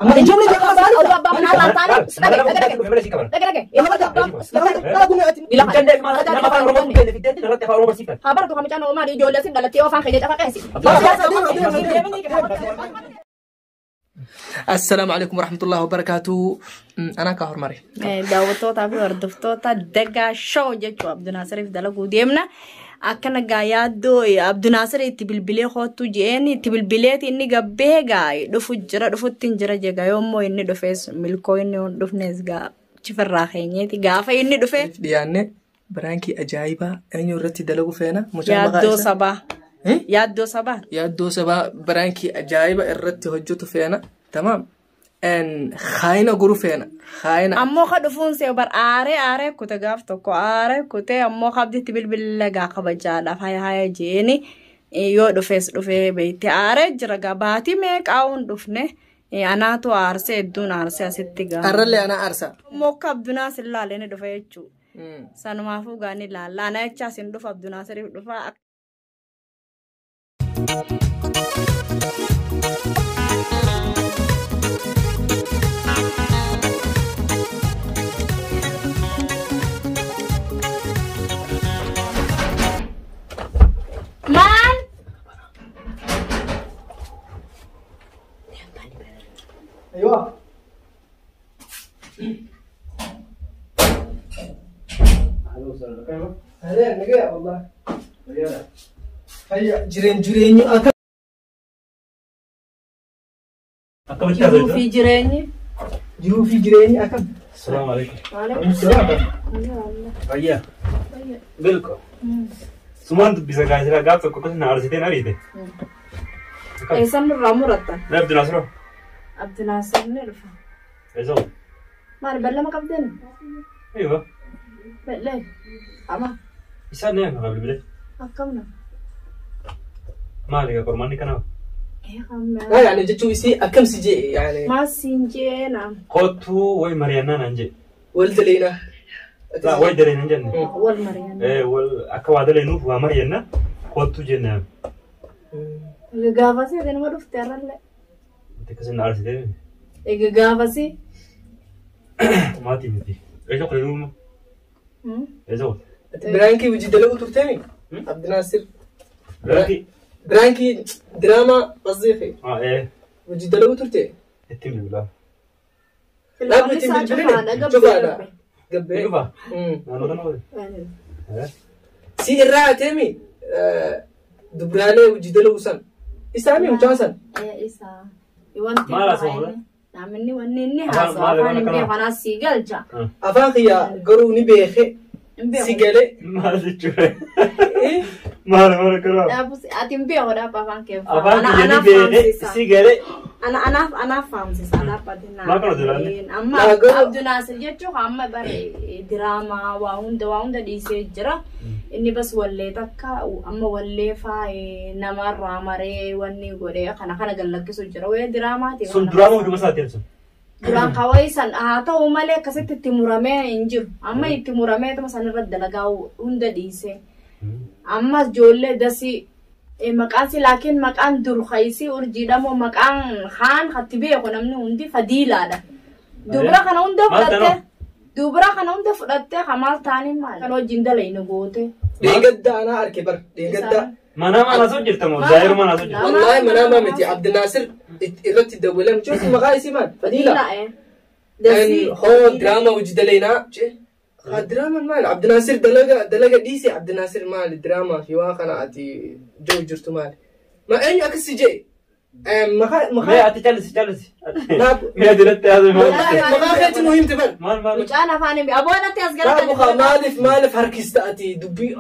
Amma Ijoollee jalqaba Oduu maaliif? abbaa manaa irraa taane dhage dhage dhage dhage. Haa baratu kamichaan oomaa ijoollee sin dhalattee afaan keenya cafaqeessi. Assalaamu alaikum warahmatullahi wabarakaatu. Anaa kaa hormare. Daawwattootaa fi hordoftoota Dagaa Show jechuun Abdunaasiriif dalaguu deemna. Akkana gaa yaaddoo Abdunaasir itti bilbilee kootu jeen itti bilbileeti inni gabbee gaa dhufu jira dhufutti hin jira jegaa yoommoo inni dhufees milkoo inni hin dhufnes gaa chifirraa keenyeeti gaafa inni dhufe Dhiyaanne biraankii ajaa'ibaa eenyu irratti dalagu feena. Mucaan maqaa yaaddoo isaa- sabaa. Eh? Yaaddoo sabaa. Yaaddoo sabaa biraankii ajaa'iba irratti hojjetu feena. Tamaam. Haayina guru feena. Haayina. Ammoo ka dhufuun see bar aaree aaree kute gaaf tokko aaree kute ammoo kabditti bilbila gaa kabajaadhaaf haya haya jeeni yoo dhufees dhufee beekte aaree jira gaa baatii meeqaa hin dhufne anaatu aarsee hedduun aarsee asitti gaa. Arrallee anaa aarsa. Ammoo akka Abdunaas hin laalle ni dhufe jechuudha. Sanumaafuu gaa ni laalla ana jechaas hin dhufa Abdunaasiriif dhufa. Maal? Aywa. Ahleen nagaya wallah. Hayya jireen jireenyi akka Jiruu fi jireenyi. jiruu fi jireenyi akkam. Assalamu alaikum. Waalaikum Fayyaa. Bilko. Sumaan dubbisa gaazexaa gaaf tokko akkasuma na aarsiteen ariite. Eessan nurraa murattan? Mee Abdinaasiroo? Abdunaasir ni dhufa. Eessa? Maal beellama qabdeen? Eeyyuu. Bellee. Ama Isaan ni akka bilbilee. akkam nama? Maali egaa qormaanni kanaaf? Haa yaani jechuun isii akkam si jee yaani Maal siin jee naam. Kottuu wayi mari'annaa naan jee. wal daleena. Laa wayi dalee nan jenne. Wal mari'anna. Ee wal akka waa daleenuuf waa mari'anna kottuu jennaan. Egaa gaafasii ati nama dhufte har'allee. Wanti akkasii na aarsitee Egaa gaafasii. maatii miti. Eessa qola duuma? Eessa qola? Biraankii hojii dalagu turteemi? Abdinaasir. Biraankii? Biraankii diraamaa qasdii Haa ee hojii dalagu turte? ittiin bilbilaa. Dhaabni ittiin bilbiline cufaadha. Gabbee. Ni dhufaa? Naannoo kana qola? Ee. Si irraa ateemi dubraalee hojii dalagu san. Isaami mucaan san. Isaa. Wanti Maal haasa'u? Namni wanni inni Afaan haasa'u maal afaan waan hin akkanaa? beeku anaas sii galcha. Afaan kiyya garuu ni beeke. Hin beeku. Si galee. Maal jechuudha? Maal maal akkanaa? Dhaabus ati hin beeku dhaab afaan kee. Afaan kiyya ni beekee si galee. Ana anaaf anaaf faamsisa anaaf ati naa. Maal kana jiraanne? Amma Naa garuu- Abdunaasir jechuun amma bare diraamaa waa hunda dhiisee jira. Inni bas wallee takka amma wallee faa namarraa maree wanni godhee kana kana gallakkisu jira. Wayii diraamaati. Sun duraama hojuma isaati sun. Duraan kawai san haa ta'u malee akkasitti itti muramee hin jiru. Amma itti muramee tuma san irra dalagaa hunda dhiisee. Ammas ijoollee dasii maqaan si laakiin maqaan dur hayisii urjiidha moo maqaan haan hatti beeku namni hundi fadiilaadha. Dubra kana hunda Maal fudhattee tanoo? dubra kana hunda fudhattee kamaal taanii maal? Kan hojiin dalaynu goote. Dheengadda anaa arge bar. Dheengadda. Manaa maal haasa'u jirta moo? Zaayiruu maal haasa'u jirta? Wallaahi manaamaa miti Abdinaasir irratti dawwalee mucaan sun maqaa isii maal? Fadiila. Dasii. Hoo diraamaa hojii daleenaa. Haa diraamaan maali? Abdinaasir dalaga dalaga dhiise Abdinaasir maali? Diraamaa fi waan kana ati jiru jirtu maali? Ma eenyu akkas si jee? Maqaa Mee maqaa ati callisi callisi. Naaf- Mee ati natti haasa'u maal? maqaa keetti nu himte bar. Maal maal? Mucaan afaan hin beeku. Aboon ati as Raabu haa gara maaliif maaliif harkista ati dubbii.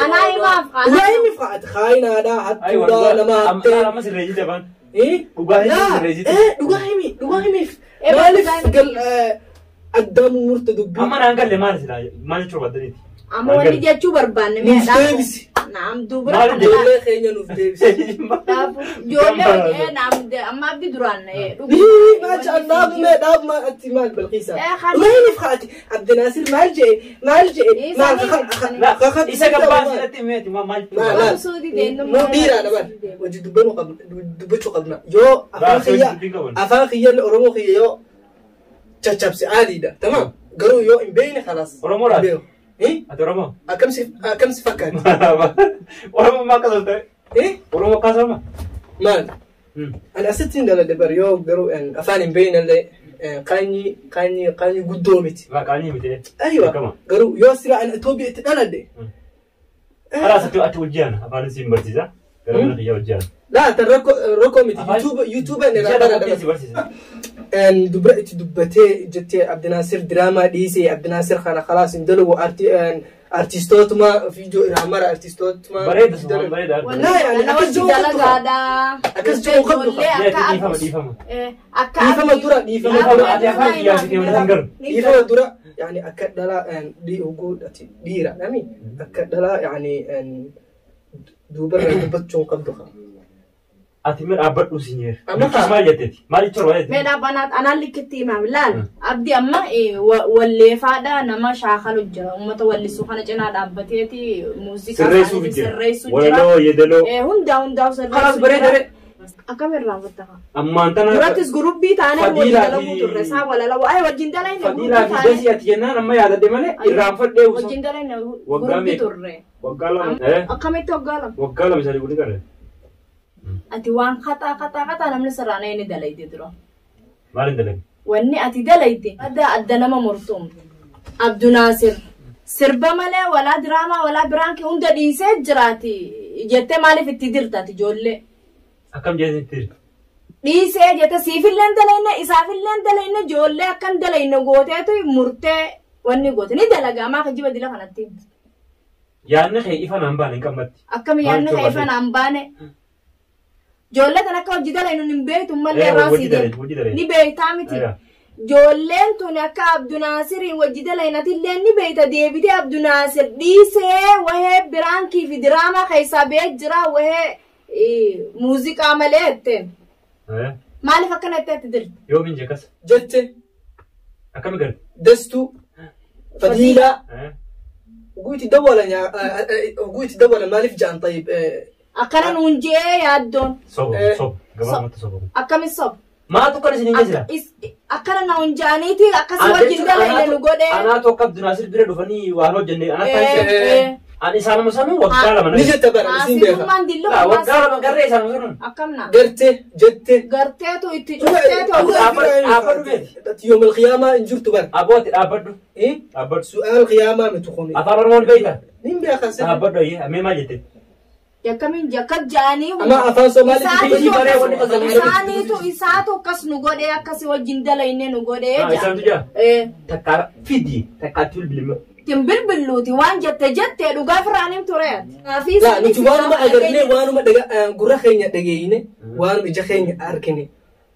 Anaa himaaf haa. Dhugaa himiif haa ati haayinaadhaa hattuudhaa nama hattee. Amma sirree jite afaan. Eh? Dhugaa himi Laa, sirree jite. eh, dhugaa himi dhugaa himiif. Eh, Maaliif dhugaa himi. gal addaamu murte dubbii. Amma naan galle maal silaa maal jechuu barbaaddaniiti? Amma wanni jechuu barbaanne Nuuf deebisi. Naam dubra kana. Ijoollee keenya nuuf deebisi. Ijoollee naam amma abdi duraan Maal dhaab mee dhaab maal ati maal Bilqiisa. Maaliif haati Abdinaasir maal jee maal jee maal Isa gabbaa asirratti meeti maal Maal nu dhiiraadha bar hojii dubbachuu qabna yoo afaan kiyya afaan kiyya Oromoo kiyya yoo caccabse aadiidha tamaam garuu yoo hin beekne khalaas. Oromoo laata? Ati Oromoo? Akkam si fakkaatti? Oromoo maal akkasuma ta'e? Oromoo akkasuma? Maal? Ani asitti hin daladhe bar yoo garuu afaan hin beekne illee qaanyii guddoo miti. Qaanyii miti. Aywa garuu yoo sila ani Itoophiyaa itti dhaladhe. Khalaas ati hojii afaan siin barsiisa. Gara mana kiyya hojii. Laa tan rakkoo miti YouTube inni irraa baradha. Dubra itti dubbatee jettee Abdinaasir diraamaa dhiisee Abdinaasir kana khalaas hin dalagu artistootuma viidiyoo irraa mara artistootuma. Bareeda sun bareeda. Laa yaani akkas jiru dalagaadha. Akkas jiru qabdu. Dhiifama dhiifama. Dhiifama dura dhiifama dura. Afaan kiyyaa si keewwatan garu. Dhiifama dura yaani akka dhalaa dhiira nami akka dhalaa yaani duubarra dubbachuu qabdu. Ati mee dhaabbadhu si nyeer. Maal jetteeti? Maal jechuun barbaadde? Mee dhaabbanaa anaan likkitti himaa laal. Abdi amma walleefaadha nama shaakalu jira. Uummata wallisuu kana cinaa dhaabbateeti muuziqaa sirreessuu jira. Walaloo yeedaloo. Hundaa hundaa sirreessuu jira. Kalaas bareeda. Akkam irraanfatta? Ammaan tana. Durattis gurubbii taanee wajjin dalaguu turre isaa walaloo. Ay wajjin dalayne gurubbii taanee. Fadiilaa fi dasii ati jennaan amma yaadadhe malee irraanfadhee. Wajjin dalayne gurubbii turre. Waggaa lama. Akkamitti waggaa lama? Waggaa lama sadii guddi qarre. Ati waan kataa namni sirraana inni dalayte dura. Maal hin dalagde? Wanni ati dalayte adda adda nama murtuum. Abdunaasir sirba malee walaa diraamaa walaa biraankii hunda dhiisee jiraati jettee maaliif itti dirtaati ijoollee? Akkam jettee itti dirta? Dhiisee jette siifillee dalayne isaafillee dalayne ijoollee akkam dalayne gooteetu murtee wanni goote ni dalaga amaa kijiba dila kanatti. Yaadni kee ifa naan baane hin qammatti. Akkam yaadni kee ifa naan baane? Ijoollee tan akka hojii dalaynu hin beektu mallee irraa sii deemu. Ni beektaa miti. Ijoolleen tun akka Abdunaasiriin hojii dalaynaatillee ni beekta deebitee Abdunaasir dhiisee wahee biraankii fi diraamaa keessaa ba'ee jira wahee muuziqaa malee jetteen. Maaliif akkana jettee itti dirti? Yoomiin jekas? Jette. Akkami garte? Dastuu. Fadiilaa. Guuti dawwala maaliif ja'an tayyib. Akkana nuun jee yaaddoon. Soba soba gabaabumatti soba. Akkami soba? Maatu kan isin hin jira? Akkana nuun jaaniiti akkasii wajjin dalayne nu godhee. Anaatu akka Abdunaasir bira dhufanii waan hojjenne anaa taasise. Ani isaanuma sanuu waggaa lama. Ni jette bara isin beeka. Waggaa lama garree isaanuma sanuu. Akkam naa? Gartee jette. Garteetu itti cufteetu. Dhaabbadhu beeti. Yoom alqiyaamaa hin jirtu bara. Abooti dhaabbadhu. Dhaabbadhu. Su'aal qiyaamaa miti kuni. Afaan Oromoon beektaa? Nin beeka. Dhaabbadhu ayyee mee maal jette? Akkamiin jakka jaanii. Amma afaan Somaaliitti isaaniitu isaatu akkas nu godhee akkasi wajjin dalayne nu godhee. Isaantu jaa? Takkaa fidi takkaatti bilbilima. Ittiin bilbiluuti waan jette jettee dhugaa firaan hin ture. Laa nuti waanuma agarnee waanuma gurra keenya dhageeyine waanuma ija keenya argine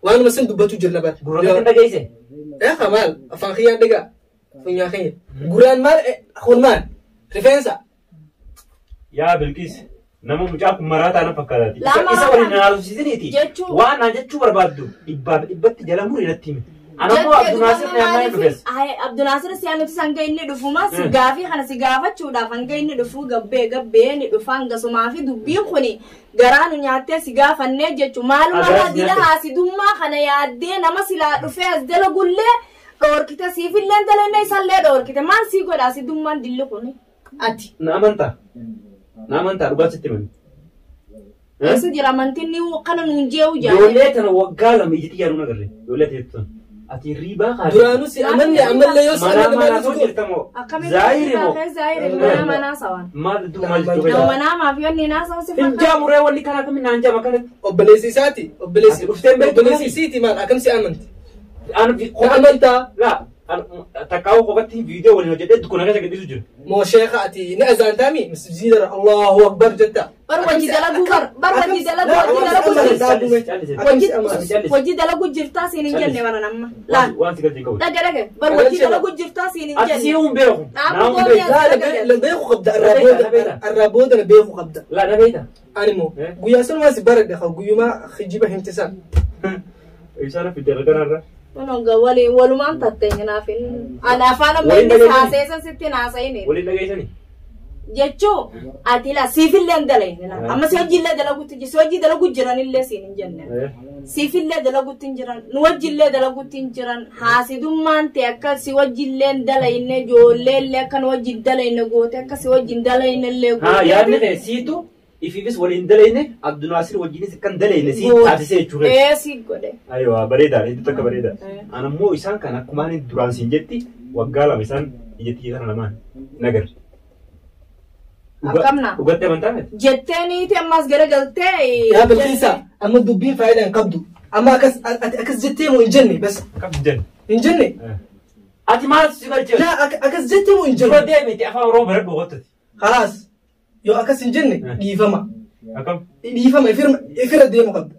waanuma sin dubbatu jirna bara. Gurra keenya dhageeyse? Eeqa maal afaan kiyyaan dhagaa funyaan keenya gurraan maal kun maal rifeensa. Yaa Bilqiis. Nama mucaa kun maraa taana fakkaataati. Isa waliin na haasofsiisaniiti. Waan naan jechuu barbaaddu dhibbaaf dhibbatti jala murii natti himi. Anammoo Abdunaasir na yaamnaa hin dhufes. Abdunaasir si nuti hanga inni dhufuma si gaafii kana si gaafachuudhaaf hanga inni dhufu gabbee gabbee ni dhufa hangasumaa fi dubbiin kuni garaa nu nyaattee si gaafannee jechuun maaluma dila haasidummaa kana yaaddee nama silaa dhufee as dalagullee dhoorkite siifillee dalanne isallee dhoorkite maal sii godha hasidummaan dilli kuni ati. Na amantaa. Na amantaa dhugaa sitti himani. Keessa jira amantiin ni kana nuun jeewu jaa. Ijoollee tana waggaa lama ijji xiyyaaruu nagarre. Ijoollee teettu. Ati riibaa kaasee. Duraanuu si amanne amallee yoo si amanne maal jirta moo? Zaayiri moo? Zaayiri mana manaa sawaan. Maal duu maal jechuu fayyada? Nama manaa maaf yoo inni naasawu si fakkaata. Hin jaamuree wanni kana akkamiin naan jaama kanatti. Obboleessi isaati. Obboleessi Ati dhuftee beektu obboleessi isiiti maal akkam si amanti? Ani Amantaa. Laa Takkaa'u qofatti viidiyoo waliin hojjedhee dukkana keessa gadhiisu jiru. Moo sheekha ati ni azaantaami masjiida Allahu Akbar jetta. Bar wajji dalaguu bar wajji dalaguu wajji dalaguu wajji dalaguu jirtaa siin hin jenne bara nama. Laa. Waan si galchee qabu. Dhage dhage bar wajji dalaguu jirtaa siin hin Ati si jenne. hin beeku. La beeku qabda arraa booda la beeku qabda. Laa na beekta. Ani moo guyyaa sanumaa si baradhe guyyumaa kijiba himtisan. Isaan fidee kanarra. Kun waliin walumaan tatteenya naaf hin. Ana afaan amma inni haaseessan sitti haasa'ini. Waliin dhageessanii. Jechuu ati laa siifillee hin dalayne laa. Amma si hojiillee dalaguutti jiru si hojii dalaguu jiranillee siin hin jenne. Siifillee dalaguutti hin jiran nu wajjillee dalaguutti hin jiran haasidummaan ta'e akka si wajjillee hin dalayne ijoolleellee akka nu wajjin dalayne goote akka si wajjin dalayne illee Haa yaadni kee siitu ifiifis waliin dalayne Abdunaasir wajjinis kan dalayne si taasisee jechuudha. Ee si godhe. Ayiwa bareedaa hedduu takka bareedaa. An ammoo isaan kan akkumaan duraan siin jetti waggaa lama isaan ijatti kana lamaan nagar. Akkamna? Dhugaatti amantaa miti? Jettee niiti ammas garagaltee. Yaa Bilqiisa amma dubbiin faayidaa hin qabdu. Amma akkas ati akkas jettee moo hin jenne bas Akkam hin jenne. hin jenne. Ati maal si galchee? Laa akkas jettee moo hin Dura jenne. deemiti afaan Oromoo baradhu qottati. Khalaas yoo akkas hin jenne dhiifama. Akkam? Dhiifama ifirra deemu qabda.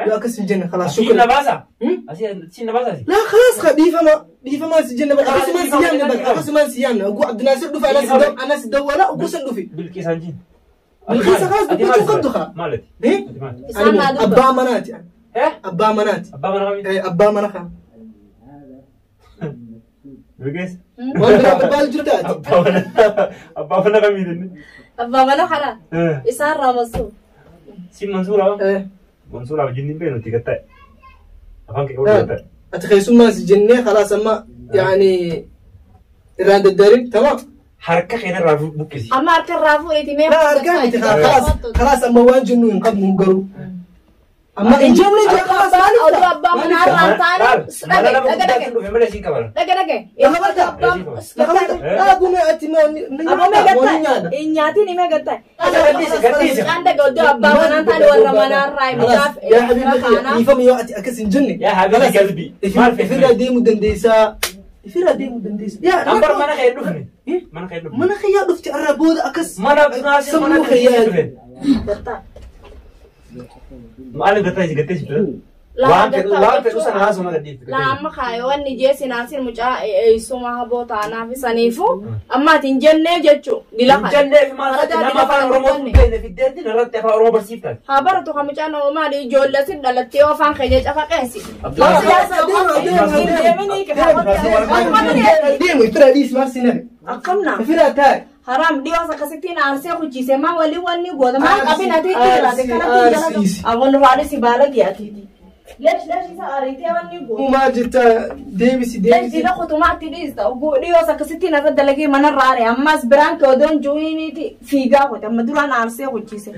Yoo akkas hin jenne khalaas Asiin na shukran. baasa? Asiin na baasa? Laa khalaas dhiifama dhiifama si jenne bara akkasumaan si yaamne bara akkasumaan si yaamne oguu Abdinaasir dhufe anas dawwala oguu san dhufe. Bilqiisaan jiin. Bilqiisa khalaas dubbachuu qabdu kaa. Maalati? Isaan naa dubba. Abbaa manaati. Abbaa manaati. Abbaa mana kamii? Abbaa mana kana. Bilqiis? Waan biraa barbaadu jirta ati. Abbaa mana kamii jenne? Abbaa mana kana. Isaan raamasuu. Si Mansuura? Mansuura wajjin hin beeknu itti gatta'e. Afaan kee qabdu gatta'e. Ati keessummaa si jennee khalaas amma yaani irraan daddarin tamaam. Harka keenarraa buqqisi. Amma harka irraa fuudhiti mee. Laa harkaa miti khalaas khalaas amma waan jennu hin qabnu garuu. Amma hin jenne jee khalaas maaliif Oduu abbaa manaa irraan taane. Mana nama Dhage guddaa dhage. dhufe malee siin kabala. Dhage dhage. Lafa dhaabuu ati Aboo mee nyaata nyaata. gattaa? Nyaatiin himee gattaa? Gadhiisi gadhiisi. Mucaan dhaga oduu abbaa manaa taane warra manaa irraa mucaaf. Yaa habiibi dhiifama yoo ati akkas hin jenne. Yaa habiibi galbi. Maal fe'e? Ifirraa deemuu dandeessaa. Ifirraa deemuu dandeessaa. Yaa Ambar mana kee dhufne. Mana kee dhufne. Mana kiyyaa dhufti arraa booda akkas. Mana Abdunaasir mana sammuu kee kiyyaa. dhufe. Gattaa. Maal gattaa si gattee si ture? Laa Waan fedhu gattaa waan fedhu jechuun- sana haasuma gadhiifte. Laa amma kaayo wanni jeesi naasir mucaa eessuma haboo taanaaf saniifu amma ati hin jennee jechuu dila Hin kana. jenneef maal Faradaa nama dila afaan kana Oromoo dubbanne. hin beekne fiddeetti irratti afaan Oromoo barsiiftaati. Haa baratu kan mucaan maali ijoollee sin dhalattee afaan keenya cafaqeessi. Deemu ifirraa dhiisi maal si nafe. Akkamna Ifirraa taa'i. haram dhiyoos akkasittiin aarsee kuchise maa walii wanni goota maal qabin ati itti jiraate kanatti jala Aarsiisi. awwan raanis baala giyaatiiti. Lesh lesh isa ariitee wanni goota. Maal jetta deebisi Lesh deebisi. dila kutumaatti dhiista dhiyoos akkasittiin irra dalagee manarra aare ammas biraan kee odoon juuniiti fiigaa gote amma duraan aarsee kuchise.